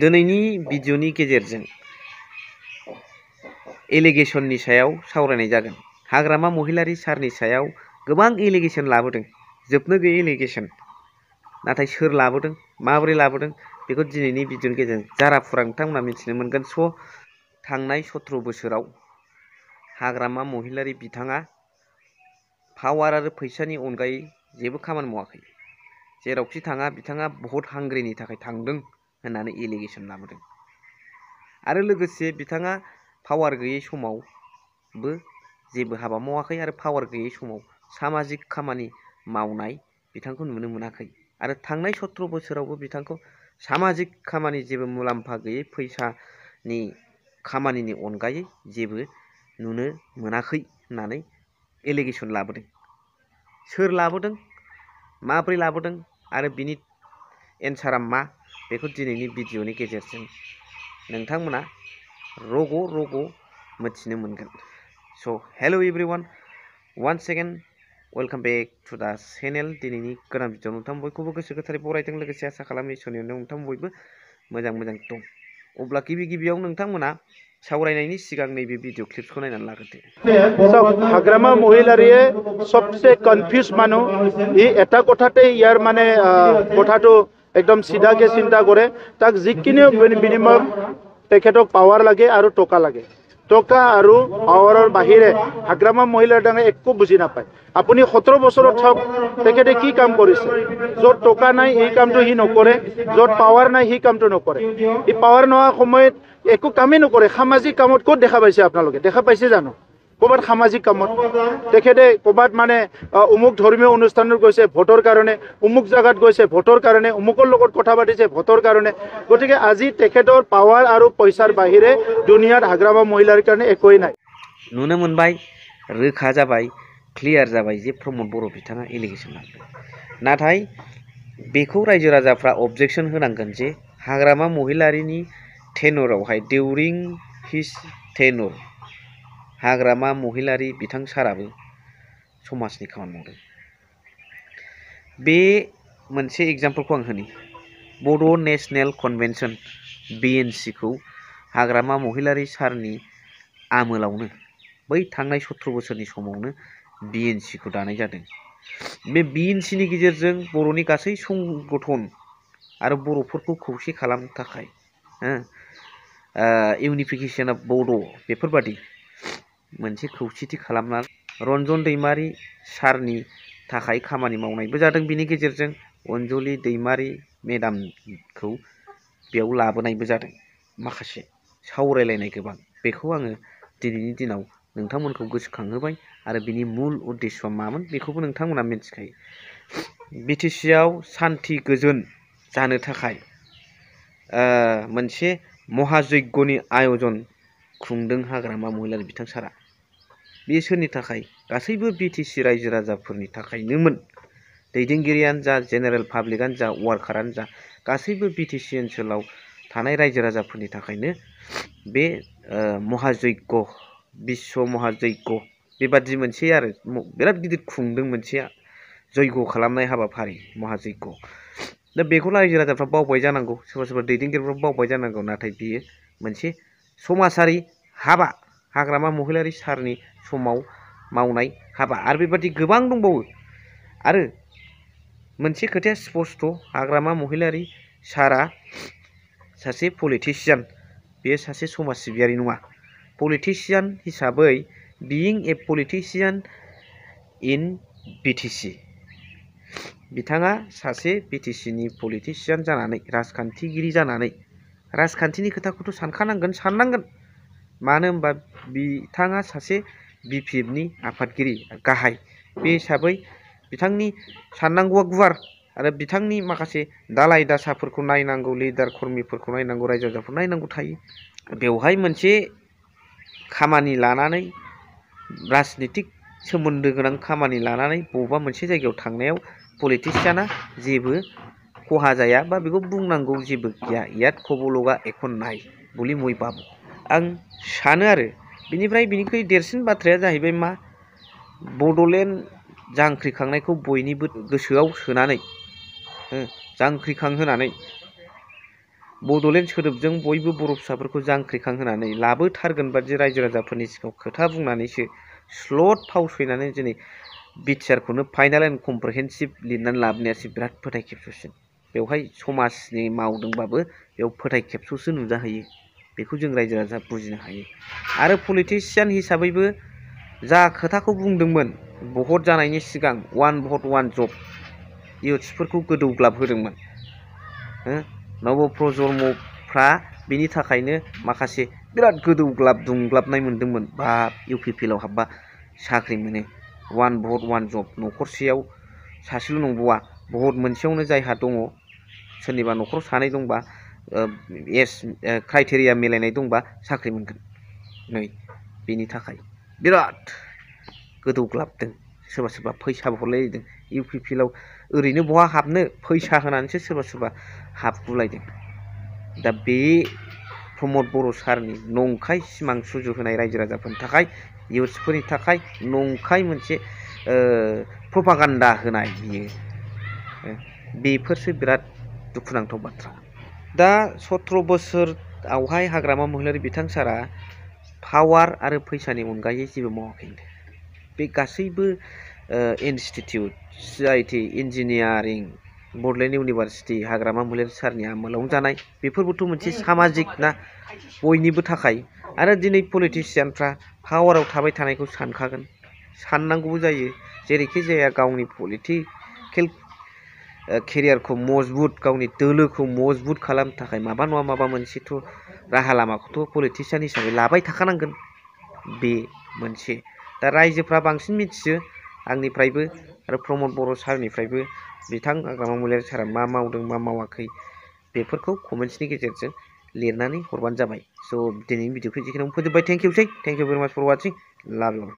दिनैनि भिडिअनि गेजेरजों एलिगेशननि सायाव सावरायनाय जागोन। हाग्रामा महिलारी सारनि सायाव गोबां एलिगेशन लाबोदों, जोबनो गैयै एलिगेशन। नाथाय सोर लाबोदों, माबोरै लाबोदों बेखौ दिनैनि भिडिअनि गेजेरजों जाराफुरा नोंथांमोना मिथिनो मोनगोन। थांनाय 17 बोसोराव हाग्रामा महिलारी बिथाङा पावार आरो फैसानि अनगायै जेबो खामानि मावाखै। जेरावखि थाङा बिथाङा भट हांग्रिनि थाखाय थांदों होननानै एलिगेशन लाबोदों। आरो लोगोसे बिथाङा पावार गैयै समावबो जेबो हाबा मावाखै आरो पावार गैयै समाव सामाजिक खामानि मावनाय बिथांखौ नुनो मोनाखै। आरो थांनाय 17 बोसोरावबो बिथांखौ सामाजिक खामानि जेबो मुलाम्फा गैयै फैसानि खामानिनि अनगायै जेबो नुनो मोनाखै होननानै एलिगेशन लाबोदों। सोर लाबोदों, माब्रै लाबोदों आरो बिनि एन्सारा मा बेखौ दिनैनि भिडिअनि गेजेरजों नोंथांमोना रग' मिथिनो मोनगोन। Hello everyone, once again welcome back to the channel. दिनैनि गोदान भिडिअ नोंथां बयखौबो गोसो गोथारै बरायदों, लोगोसे आसा खालामो इसोरनि नोंथां बयबो मोजां दं। अब्ला गिबियाव नोंथांमोना सावरायनायनि सिगां नैबे भिडिअ क्लिप्सखौ नायनानै लाग्रोदो। हाग्रामा महिलारीয়ে सबसे कन्फ्यूज মানুহ। ই এটা কথাতে ইয়াৰ মানে কথাটো একদম সিধাকে চিন্তা কৰে। তাক যিখিনি বিনিময়ত তেখেতক পাৱাৰ লাগে আৰু টকা লাগে। টকা আৰু পাৱাৰৰ বাহিৰে হাগ্ৰামা মহিলাৰ একো বুজি নাপায়। আপুনি 17 বছৰত চাওক তেখেতে কি কাম কৰিছে। য'ত টকা নাই এই কামটো সি নকৰে, য'ত পাৱাৰ নাই সেই কামটো নকৰে। এই পাৱাৰ নোহোৱা সময়ত একো কামেই নকৰে। সামাজিক কামত ক'ত দেখা পাইছে আপোনালোকে? দেখা পাইছে জানো? ক'ৰবাত সামাজিক কামত তেখেতে ক'ৰবাত মানে অমুক ধৰ্মীয় অনুষ্ঠানত গৈছে ভোটৰ কাৰণে, অমুক জাগাত গৈছে ভোটৰ কাৰণে, অমুকৰ লগত কথা পাতিছে ভোটৰ কাৰণে। গতিকে আজি তেখেতৰ পাৱাৰ আৰু পইচাৰ বাহিৰে দুনিয়াত হাগ্ৰামা মহিলাৰ কাৰণে একোৱেই নাই। नुनो मोनबाय, रोखा जाबाय, क्लियार जाबाय जे प्रमद बर' बिथाङा एलिगेशन लाबोदों। नाथाय बेखौ रायजो राजाफ्रा अबजेक्शन होनांगोन जे हाग्रामा महिलारीनि टेनरावहाय डिउरिं हिज टेनर हाग्रामा महिलारी बिथां साराबो समाजनि खामानि मावदों। बे मोनसे एग्जाम्पलखौ आं होनि। बड' नेशनेल कन्वेन्शन BNC खौ हाग्रामा महिलारी सारनि आमोलावनो बै थांनाय 17 बोसोरनि समावनो BNC खौ दानाय जादों। बे BNC नि गेजेरजों बर'नि गासै संगठन आरो बर'फोरखौ खौसे खालामनो थाखाय इउनिफिकेशन अफ बड' बेफोरबादि मोनसे खौसेथि खालामना रन्जन दैमारी सारनि थाखाय खामानि मावनायबो जादों। बिनि गेजेरजों अनजलि दैमारी मेडामखौ बेयाव लाबोनायबो जादों। माखासे सावरायलायनाय गोबां, बेखौ आङो दिनैनि दिनाव नोंथांमोनखौ गोसोखांहोबाय आरो बिनि मुल उद्देश्यआ मामोन बेखौबो नोंथांमोना मिथिखायो। BTC आव सान्थि गोजोन जानो थाखाय मोनसे महायज्ञनि आयजन खुंदों हाग्रामा महिलारी बिथां सारा। बे सोरनि थाखाय? गासैबो BTC रायजो राजाफोरनि थाखायनोमोन। दैदेनगिरियानो जा, जेनेरेल पाब्लिकआनो जा, वार्कारानो जा, गासैबो BTC ओनसोलाव थानाय रायजो राजाफोरनि थाखायनो बे महायज्ञ, बिश्व महायज्ञ बेबादि मोनसे आरो बिराद गिदिर खुंदों मोनसे जयग खालामनाय हाबाफारि महायज्ञ। दा बेखौ रायजो राजाफ्रा बावबाय जानांगौ, सोरबा दैदेनगिरिफ्रा बावबाय जानांगौ। नाथाय बियो मोनसे समाजारि हाबा, हाग्रामा महिलारी सारनि समाव मावनाय हाबा। आरो बेबादि गोबां दंबावो। आरो मोनसे खोथाया स्पष्ट, हाग्रामा महिलारी सारा सासे पलिटिशियान, बेयो सासे समाज सिबियारि नङा। पलिटिशियान हिसाबै बिइं ए पलिटिशियान इन BTC, बिथाङा सासे BTC नि पलिटिशियान जानानै, राजखान्थिगिरि जानानै, राजखान्थिनि खोथाखौथ' साननांगोन। मानो होनबा बिथाङा सासे BPF नि आफादगिरि गाहाय। बे हिसाबै बिथांनि साननांगौआ गुवार आरो बिथांनि माखासे दालाय दासाफोरखौ नायनांगौ, लिडार कर्मिफोरखौ नायनांगौ, रायजो राजाफोरखौ नायनांगौ थायो। बेवहाय मोनसे खामानि लानानै, राजनितिक सोमोन्दो गोनां खामानि लानानै बबेबा मोनसे जायगायाव थांनायाव पलिटिशियाना जेबो खहा जाया बा बेखौ बुंनांगौ जेबो गैया। याद खबलगा एखन नाय बुलि मय बाबु, आं सानो आरो। बिनिख्रुइ देरसिन बाथ्राया जाहैबाय मा, बड'लेण्ड जांख्रिखांनायखौ बयनिबो गोसोआव सोनानै जांख्रिखांहोनानै बड'लेण्ड सोदोबजों बयबो बर' फिसाफोरखौ जांख्रिखांहोनानै लाबोथारगोन बादि रायजो राजाफोरनि सिगाङाव खोथा बुंनानैसो स्लट फावसयनानै दिनै बिटिआरखौनो फाइनाल एन्ड कमप्रिहेन्सिभ लिरनानै लाबोनायासो बिराद फोथाय खेबस'सिन। बेवहाय समाजनि मावदोंबाबो बेयाव फोथाय खेबस'सो नुजाहैयो। बेखौ जों रायजो राजा बुजिनो हायो। आरो पलिटिसियान हिसाबैबो जा खोथाखौ बुंदोंमोन भट जानायनि सिगां 1 भट 1 जब इयुथ्सफोरखौ गोदौग्लाब होदोंमोन। नबप्रजन्मफ्रा बेनि थाखायनो माखासे बिराद गोदौग्लाब दुंग्लाबनाय मोन्दोंमोन। बा इउपिपिएलआव हाबबा साख्रि मोनो 1 भट 1 जब न'खरसेयाव सासेल' नंबावा भट मोनसेयावनो जायहा दङ सोरनिबा न'खराव सानै दंबा क्राइटेरिया मिलायनाय दंबा साख्रि मोनगोन। नै बेनि थाखाय बिराद गोदौग्लाबदों। सोरबा सोरबा फैसाबो हरलायदों। इउपिपिएलआव ओरैनो बहा हाबनो फैसा होनानैसो सोरबा सोरबा हाबगुलायदों। दा बे प्रमद बर' सारनि नंखाय सिमां सुजुहोनाय रायजो राजाफोरनि थाखाय इयुथ्सफोरनि थाखाय नंखाय मोनसे प्रपागान्डा होनाय बियो बेफोरसो बिराद दुखुनांथाव बाथ्रा। दा 17 बोसोरावहाय हाग्रामा महिलारि बिथां सारा पावार आरो फैसानि अनगायै जेबो मावाखैनो। बे गासैबो institute CIT engineering Bodoland university Hagrama Mohilary सारनि आमोलावनो जानाय बेफोरबोथ' मोनसे सामाजिक ना बयनिबो थाखाय। आरो दिनै पलिटिसियानफ्रा पावाराव थाबाय थानायखौ सानखागोन साननांगौबो जायो। जेरैखि जाया गावनि पलिटिकेल केरियारखौ मजबुत गावनि दोलोखौ मजबुत खालामनो थाखाय माबा नङा माबा मोनसेथ' राहा लामाखौथ' पलिटिसियान हिसाबै लाबाय थाखानांगोन। बे मोनसे दा रायजोफ्रा बांसिन मिथियो आंनिफ्रायबो आरो प्रमद बर' सारनिफ्रायबो बिथां हाग्रामा महिलारि सारा मा मावदों मा मावाखै बेफोरखौ कमेन्ट्सनि गेजेरजों लिरनानै हरबानो जाबाय। स' दिनैनि भिडिअखौ जेखिनियावनो फोजोबबाय। थेंक इउ भेरि माच फर वाचिं। लाभ इउ।